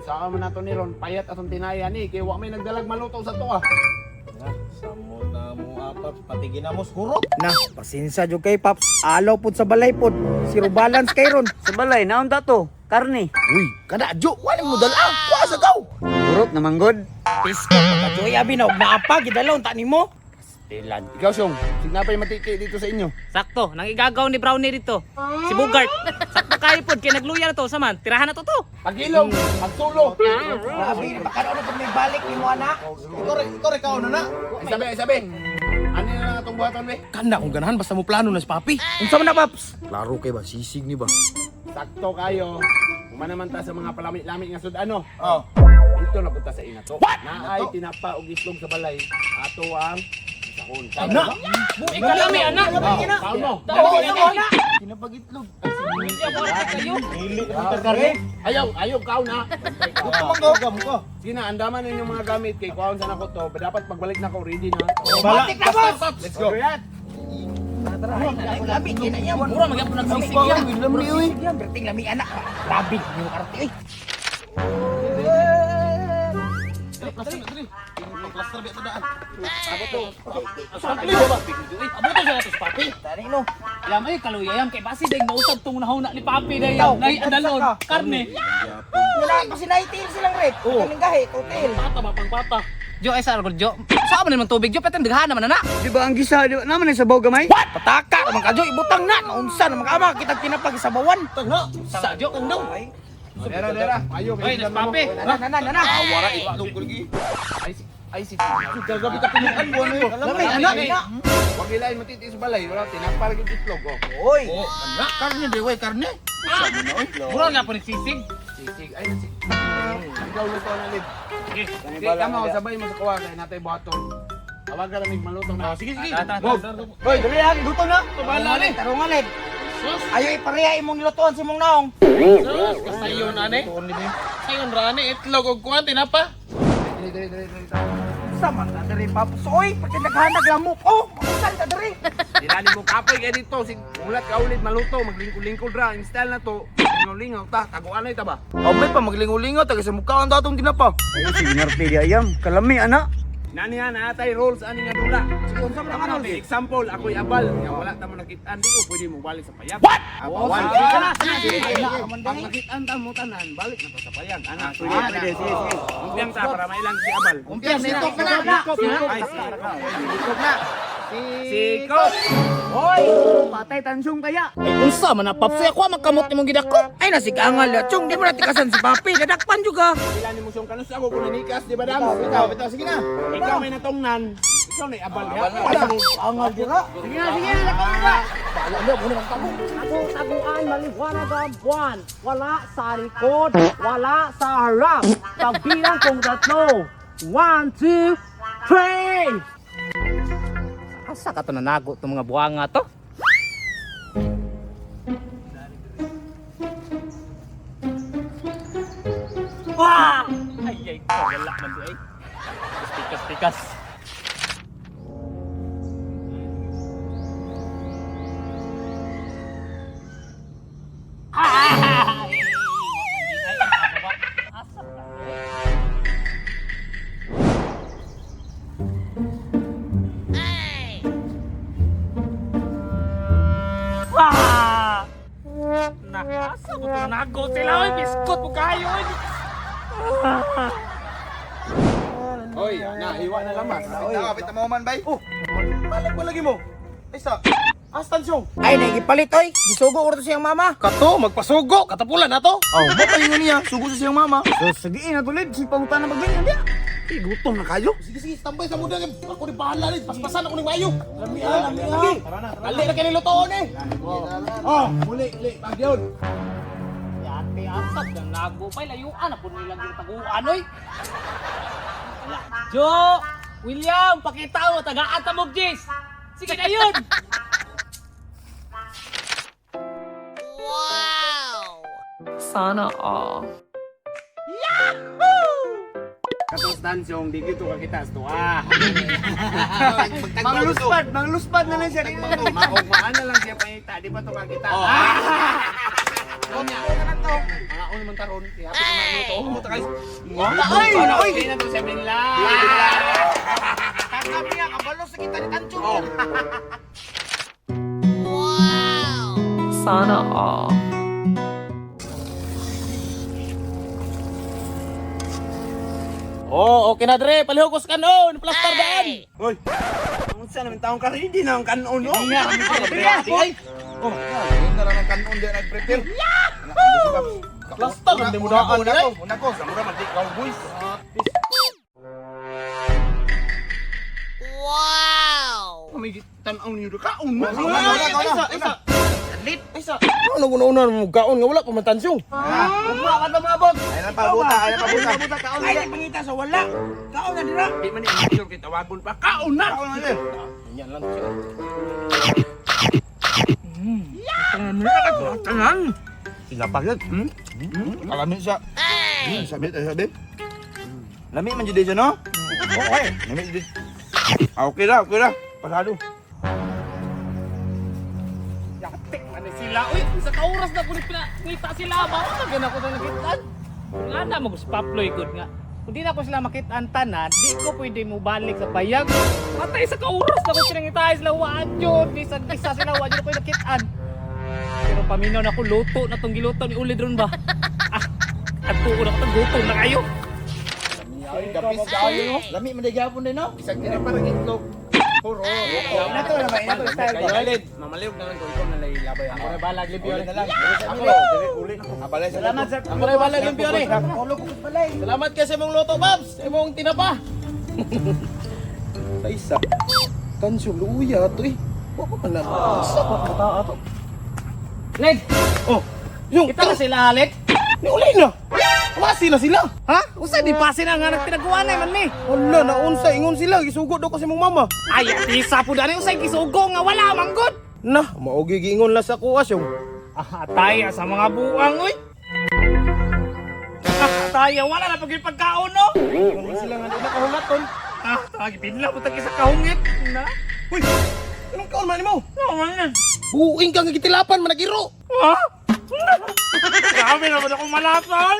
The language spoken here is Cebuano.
Saan man nato ni Ron, payat atong tinaya ni kay wa may nagdalag maluto sa tuwa. Samot na mo Paps, pati ginamos hurot. Na, pasinsa jud kay Paps. Alaw pod sa balay pod. Zero balance kay ron. Sa balay, naon ta to? Karne. Uy, kada jo, wala mo dala. Kuha sa gaw. Burot naman god. Pisko pagka-joy abi na og naapa gidalaw ta nimo. Tilan. Ikaw Syong, signapay matiki dito sa inyo. Sakto, nang igagaw ni Brownie dito. Si Bugart. Sakto kayo pod kay nagluya na to sa man. Tirahan na to to. Pagilom, pagsulo. Grabe, baka ano pag may balik nimo ana. Ikaw re kaon na na. Ay sabi, ay sabi. Ano na lang atong buhaton be? Kanda kung ganahan basta mo plano na si Papi. Unsa man na Paps? Klaro kay ba sisig ni ba? Sakto kayo. Uma naman ta sa mga palami-lami nga sud-ano. Oh. Dito na punta sa ina to. What? Naay tinapa og itlog sa balay. Ato ang isahon. Na. Ikalami anak. Oh, kaon mo. Kinapagitlog. Kayo. Dili ka karne. Ayaw, ayaw kaon ha. Gusto man ko. Mo ko. Sige na, andaman ninyong mga gamit kay kuhaon sa nako to. Dapat pagbalik na ko ready na. Bala. Let's go. Lami kina niya. Mura magyapon nagsisig yan. Lami uy. Yan, berting lami anak. Grabe nimo karte oy. Abuto sa nato si Papi. Tani no. Yam ay kaluya yam kay basi ding nausab tong nahuna ni Papi day yam. Nay andalon karne. Wala pa sinaitil silang rep. Kaning gahi, total. Pata ba pang pata. Jo ay sa Jo. Sa man naman tubig Jo peten daghan naman na. Di ba ang gisa, di ba naman ay sabaw gamay? What? Pataka man ka Joy, ibutang na. Naunsa na mga ama kitag tinapag sa bawan. Tanga. Sa Jo. Dera, dera. Ayo Oy, kay nas Papi. Na na na na na. Awara itlog ko lagi. Ay, si ay si. Gagabi ka pinuan mo ano. Lami anak. Wag ilain matiti sa balay. Wala tinapa lagi itlog oh. Oy. Oh, kana karne di way karne. Mura na po nagsisig. Sisig. Ay nasi. Ikaw luto na lid. Sige, kamo sabay mo sa kuha kay natay buhaton. Tawagan na mig maluto na. Sige sige. Go. Hoy, dali ha, gutom na. Tumala ni. Tarungan lid. Ayo ipareha imong nilutuan sa imong naong. Sayon ane. Sayon ra ane itlog og kuan tinapa. Dili, dili, dili, dili. Sa man ta diri Paps. Oy, pagka naghanag lamok. Oh, mausan ta diri. Dinani mo kapoy kay dito sig mulat ka ulit maluto maglingkod-lingkod ra ang style na to. Lingaw-lingaw ta, taguan na ita ba? Amay pa maglingo-lingo taga sa mukha ang datong tinapa. Ay, si Narte di ayam. Kalami ana. Nani ha, naatay rules ani nga dula. Sige, unsa man ang ano? Example, ako'y abal. Nga wala ta mo nakitaan di ko pwede mo balik sa payag. What? Bawal. Sige na, Sige, sige. sige. Pag nakitaan ta mo tanan, balik na ta sa payag. Ana, Pwede, pwede, sige, sige. Umpiang ta para mailang si abal. Umpiang sikop na na. Ay, sikop na. Sikop. Hoy, patay tansong kaya. Ay unsa man na Paps ako magkamot nimong gidakop. Ay nasigangal ya, chong di mo natikasan si Papi, nadakpan juga. Sila ni Musong kanus ako kung nanikas, di ba dam? Bitaw, bitaw sige na. Ikaw may natongnan. Ikaw na abal. Angal dira. Sige na, sige na, lakaw na. Ako taguan maliwanag ang buwan. Wala sa likod, wala sa harap. Pagbilang kong tatlo. 1, 2, 3! Asa ka to nanago itong mga buwanga to? Wah! Ay, ay, wala man di ay. Pikas, pikas. Wah! Nakasa mo to nago sila oy, biskot mo kayo oy. Hoy, na iwa na lamas. Bitaw, bitaw mo man bay. Oh. Balik mo lagi mo. Ay sa Astan siyong. Ay nagipalit oy, gisugo orto siyang mama. Kato, magpasugo, katapulan na to. Oh, mo palingon niya, sugo sa siyang mama. So, sige na tulid, si pangutan na maglingan diya. Eh, gutom na kayo. Sige, sige, tambay sa mudang. Ako ni bahala ni, paspasan ako ni Mayo. Lami ah, lami ah. Dali na kayo nilutoon eh. Oh, muli, li, pagyon. Yate asap nang nago pa layuan na puno nilang yung taguan oy. Wala. Jo, William, pakita mo tagaan ta mo Jis. Sige na yun. Sana all. Katong stansyong, di gito ka kita sa tuwa. Mangluspad, mangluspad na lang siya. Maugmaan na lang siya pangita, di ba to kakita? Ah! Unya. Mga uno man taron, kaya hapit na maluto. Umuta guys. Ay, oy, di na to seven lang. Kami nga kabalo sa kita ni Tancho. Sana all. Oh, okay na dre. Palihog ko sa kanon. Plastar daan. Hoy. Unsa naman taong ka ready na ang kanon no? Ay, Oh, na lang ang kanon di nag-prepare. Yahoo! Plastar, hindi mo daan, Una ko, una ko, sa mura man di cowboys. May tan-aw niyo kaon mo. Una, Isa, isa. Isa. Ano una-una mo kaon nga wala pa man tansyo. Ugma ka to maabot. Ay na pabuta, ay na pabuta. Ay, di pangita sa wala. Kaon na dira. Di man ni sure kay tawagon pa. Kaon na. Kaon na dre. Yan lang siya. Sila pa yun. Kalami siya. Sabi, sabi. Lami man jud siya no? Okay. Lami jud. Ah, okay ra, okay ra. Pasado. Yatik man ni sila. Uy, sa kauras na kulit pinangita sila ba? Ano gana ko na nakitaan? Nga na mo si Paploy good nga. Kung di na ko sila makitaan tanan, di ko pwede mo balik sa bayag. Patay sa kauras na ko pinangita sila waan yun. Bisag isa sila waan yun ko nakitaan. Pero paminaw na ko luto na tong giluto ni Ulid ron ba? Ah, adto ko na ko tong gutom na kayo. Gapis kayo no. Lami man di gyapon din no? Isang tira para itlog. Puro. Ina to na ba? Ina to style ba? Kayo lid, mamaliw na lang ko ikaw na lay labay. Ako na balag limpyo. Uli na lang. Ako. Uli. Abalay sa Salamat sir. Ako na balag limpyo ni. Tulog ko sa balay. Salamat kay sa imong luto, Babs. Sa imong tinapa. Sa isa. Tansyo luya to eh. Wa pa man na. Sa pa ta ato. Led, Oh. Yung kita na sila Led. Ni uli na. Masi na sila. Ha? Usa di pase na nga nagtinaguan na man ni. Wala na unsa ingon sila gisugo daw kasi mong mama. Ay, isa po dani usay gisugo nga wala manggod. Na, maogi giingon lang sa kuas yung. Ah, taya sa mga buang oy. Ah, taya wala na pag pagkaon no. Ingon sila nga di na kahulaton. Ah, tagi pinla po tagi sa kahungit na. Uy, anong kaon man nimo? No man. Buing ka nga gitilapan man nagiro. Ha? Grabe naman ako malapal.